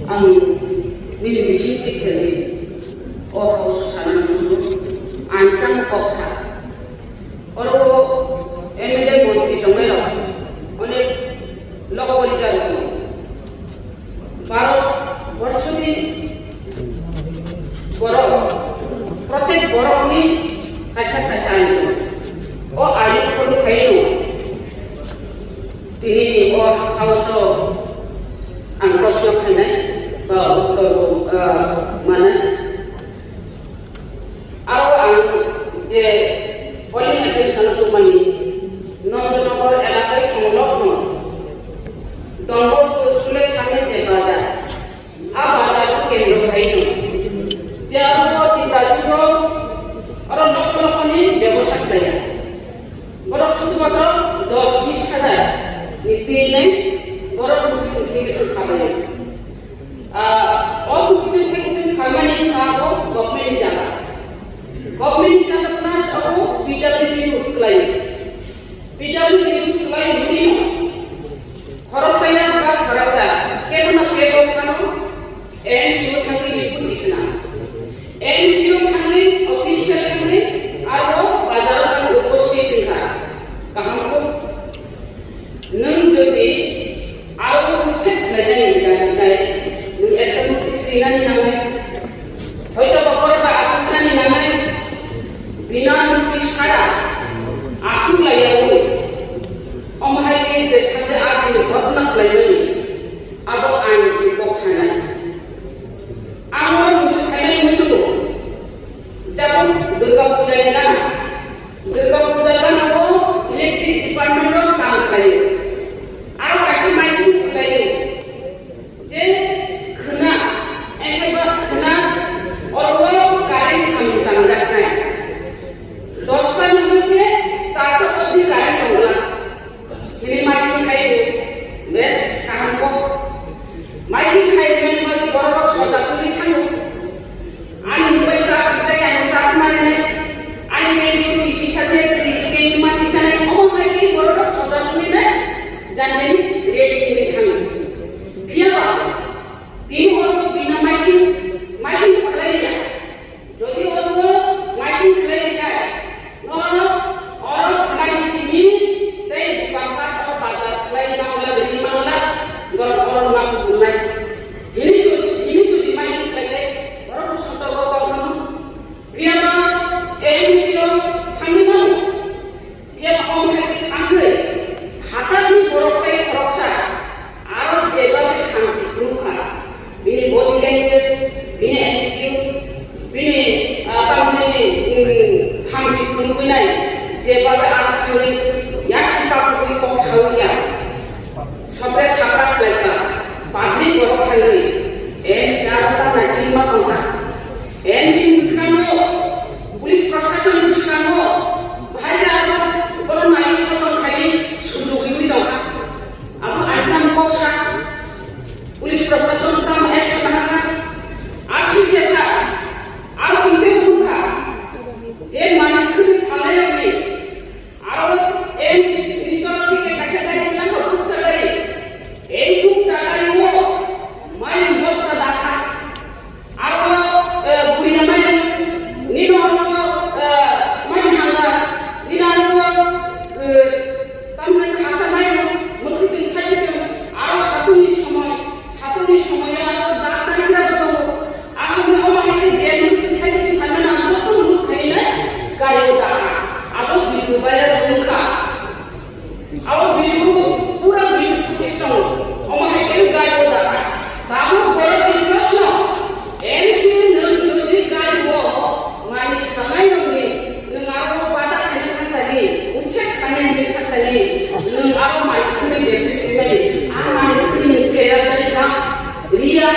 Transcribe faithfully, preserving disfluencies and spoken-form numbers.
Ang nini bising tik teli o house sana nungkuk ang tamo kok sa. Oro M L A montri tongnai rok onek logo rijak rok. Baro borsoni borok, protek borokni kaisa kaisa ain tongo. O ain follow khaino tini ni o house o ang proshno khainai ba uttor bo, ah, manai. Aro ang je polling attention tubumani Nondonogor elakai songlogno Don Bosco school-ni samne je bazar, a bazar kendro khaino je abo Tiprajino aro nokho nokhoni bebosa khlaiya. Borok sudhumatro dos bis hajar ni twi nai borok nokni twi khabaio. Ah, o bukitwng thaiktwng khaimani wngkha abo government ni jaga. Government ni jaga plus abo P W D route khlai. P W D route khlai hwnwi no khoroksa ya ba khoroksa kebo na kebo phano A M C o thangwi report rikna. A M C o thangwi official thangwi abo bazar o thangwi uposthit wngkha. Kaham kho. Nwng jodi aro ucchek khlainani hwnkha, hwnkhe nwng ekta notice rinani nangnai, hoito ba borok bai achuknani nangnai, bina notice sara achuk laiyaui, omo hai khe je thangwi a bini ghotna khlaimani, abo ain se kok sanai. Ang oro muitu khainai muchungo, jabon Durga Puja ni gana. Durga Puja gana o electric department o kam khlaio. Aro kaisa miking khlaio. Je khwna, ekheba khwna, oro current samung tangjaknai. Dosta ni hoite charta obdi current tongla. Hini miking khai rw, bes kaham kok. Miking khai rwmani bagwi borok rok sojak wngwi thango. Ani mobile charge rijak, ani charge marinai, ani radio twi kisa je twi twi ma kisa nai, omo hai khe borok rok sojak wngwi nai janjani ready wngwi thango. Phiya ba tini oro bina miking, miking khlai ya. Jodi oro miking khlai kha, norok oro khanai simi tei dukan pat o bazar khlai mangla, ri mangla, borok oro ma kutunai. Hini jodi, hini jodi miking khlai khe, borok sotorko tong khamu. Phiya ba A M C o thangwi mano. Phiya omo hai khe thangwi hatakni borok tei khoroksa aro jeba bai khamchi phunukha, bini body language, bini attitude, bini, ah, tamni, mm, khamchi phunuknai jeba bai aro thangwi yasi pakugwi kok sawi ya. Sopre sapra khlaikha, public borok thangwi M C aro ta naisingma tongkha. M C ni bwskango, police proshasonni bwskango, bahai aro bono naiwi kotor khaini sujugwi tongkha. Abo ain tamo kok sa, police proshasonno tamo action nahakha. Aswk jesa, aro chwng tei bukhukha, je mani khwrwi phalnairokni Aro M C ni tor thike kaisa gari tlango, bukcha gari. Ei bukcha gari o mayung bosta dakha. Aro, eh, guria mayung, nino ano, eh, mayung hanga, nino ano, eh, tamni khasa mayung, mwkhwtwng khaitwng, aro satungni somoi, Satungni somoio aro dak tani kra bo tongo. Aswkni omo hai khe je nuk twi khai twi phaimani ang joto nuk khainai gario da. Abo video viral wngkha. Abo video pura video footage tongo. Omo hai khe gario da. Tabuk borok ni proshno, M C nwng jodi gario Mani khanai rokni, nwng aro bada khainai khaktani, uchek khainai hwnwi khaktani, nwng aro mani khwnwi je twi twi mani, a mani khwnwi nwng kera tani kha, riya,